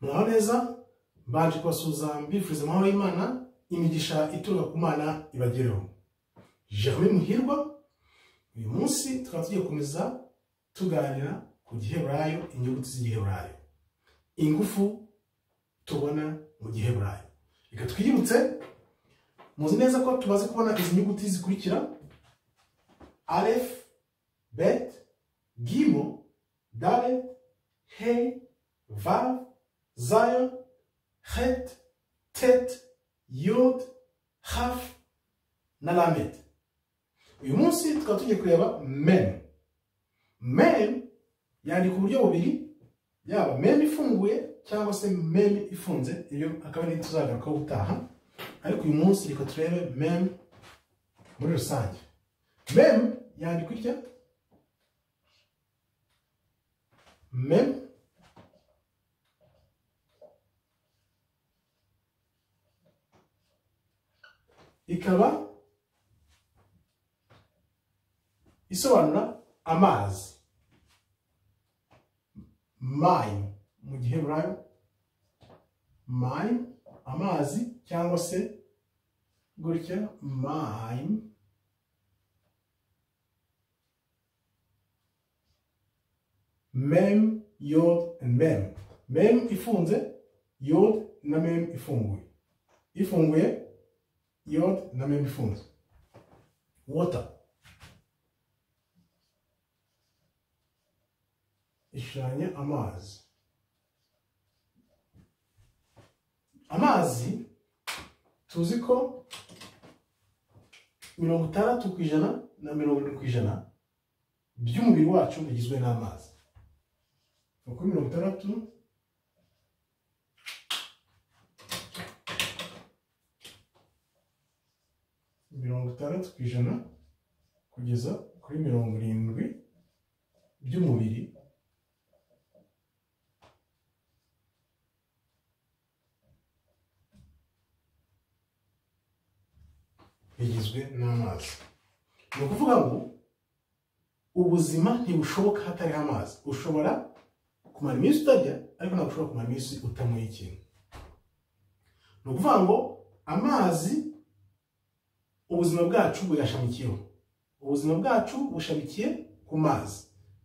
Muraho neza, mbanje kubasuhuza mbifuriza amahoro y'Imana, imigisha ituruka ku Mana ibagereho. Jeremy Muhirwa, uyu munsi tukaba tugiye gukomeza tuganira ku Giheburayo, inyuguti z'Igiheburayo, ingufu tubona mu Giheburayo. Reka twiyibutse, muzi neza ko tumaze kubona izi nyuguti zikurikira: Aleph, Bet, Gimel, Dalet, He, Vav, Zayin, Het, Tet, Yod, Haf na Lamed. Uyu munsi tukaba tugiye kureba Mem. Mem yandika uburyo bubiri, yaba mem ifunguye cyangwa se mem ifunze, iyo akaba ari tuzagarukaho ubutaha. Ariko uyu munsi reka turebe mem muri rusange. Mem yandikwa itya: mem ikaba isobanura amazi, mayim mu Giheburayo, mayim amazi, cyangwa se gutya mayim mem, yod and mem. Mem ifunze, yod na mem ifunguye, ifunguye yod na mem ifunze. Water ishushanya amazi. Amazi tuzi ko 60% na 70% by'umubiri wacu bigizwe n'amazi. Kuri 60 60% kugeza kuri 70 by'umubiri bigizwe n'amazi. Ni ukuvuga ngo ubuzima ntibushoboka hatariho amazi. Ushobora kumara iminsi utarya, ariko ntabwo ushobora kumara iminsi utanyweye ikintu. Ni ukuvuga ngo amazi ubuzima bwacu buyashamikiyeho. Ubuzima bwacu bushamikiye ku mazi.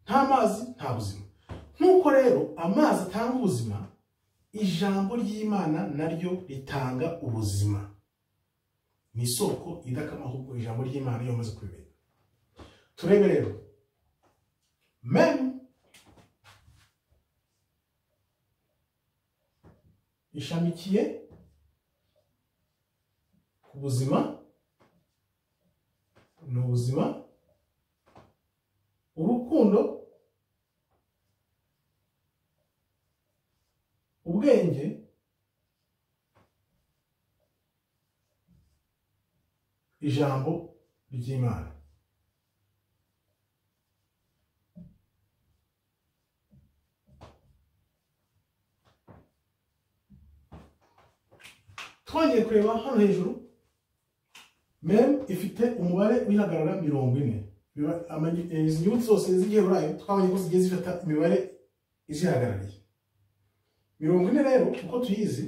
Nta mazi nta buzima. Nk'uko rero amazi atanga ubuzima, ijambo ry'Imana naryo ritanga ubuzima. Ni isoko idakama, ahubwo ijambo ry'Imana iyo umaze kubimenya. Turebe rero mem ishamikiye ku buzima, ni ubuzima, urukundo, ubwenge, ijambo ry'Imana. Twongeye kureba hano hejuru, mem ifite umubare w'ihagarara 40. Izi nyuguti zose z'Igiheburayo twabonye ko zigiye zifata imibare izihagarariye. 40 rero uko tuyizi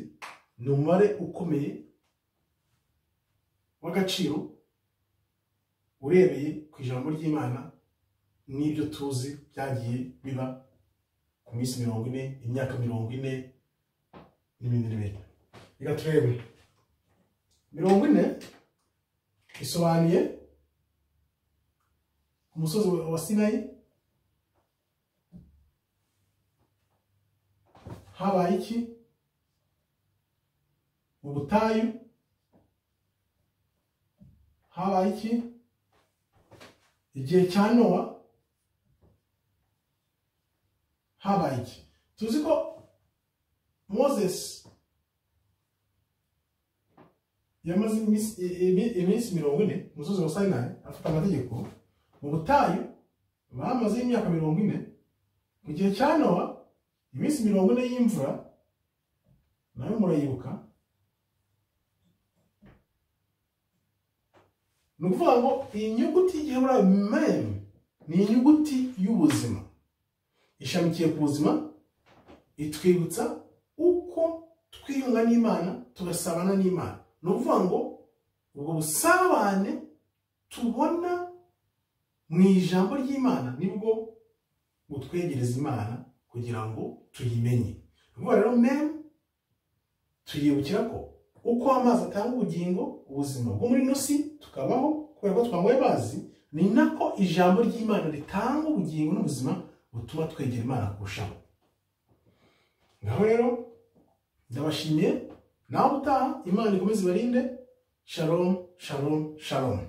ni umubare ukomeye w'agaciro urebeye ku ijambo ry'Imana n'ibyo tuzi byagiye biba ku minsi 40, imyaka 40 n'ibindi n'ibindi. Reka turebe 40 isobanuye ku musozi wa Sinayi habaye iki, mu butayu habaye iki, igihe cya Nowa habaye iki. Tuzi ko Moses yamaze iminsi 40 mu musozi wa Sinai afata amategeko. Mu butayu bamaze imyaka 40. Mu gihe cya Nowa iminsi 40 y'imvura nayo murayibuka. Ni ukuvuga ngo iyi nyuguti y'Igiheburayo mem ni inyuguti y'ubuzima, ishamikiye ku buzima, itwibutsa uko Twiyunga n'Imana, tugasabana n'Imana. Ni ukuvuga ngo ubwo busabane tubona mu ijambo ry'Imana nibwo butwegereza Imana kugira ngo tuyimenye. Ni ukuvuga rero mem tuyibukira ko uko amazi atanga ubugingo, ubuzima bwo muri ino si, tukabaho kubera ko twanyweye amazi, ni nako ijambo ry'Imana ritanga ubugingo n'ubuzima butuma twegera Imana kurushaho. Ngaho rero ndabashimiye, nawe utaha, Imana ikomeze ibarinde. Shalom, shalom, shalom.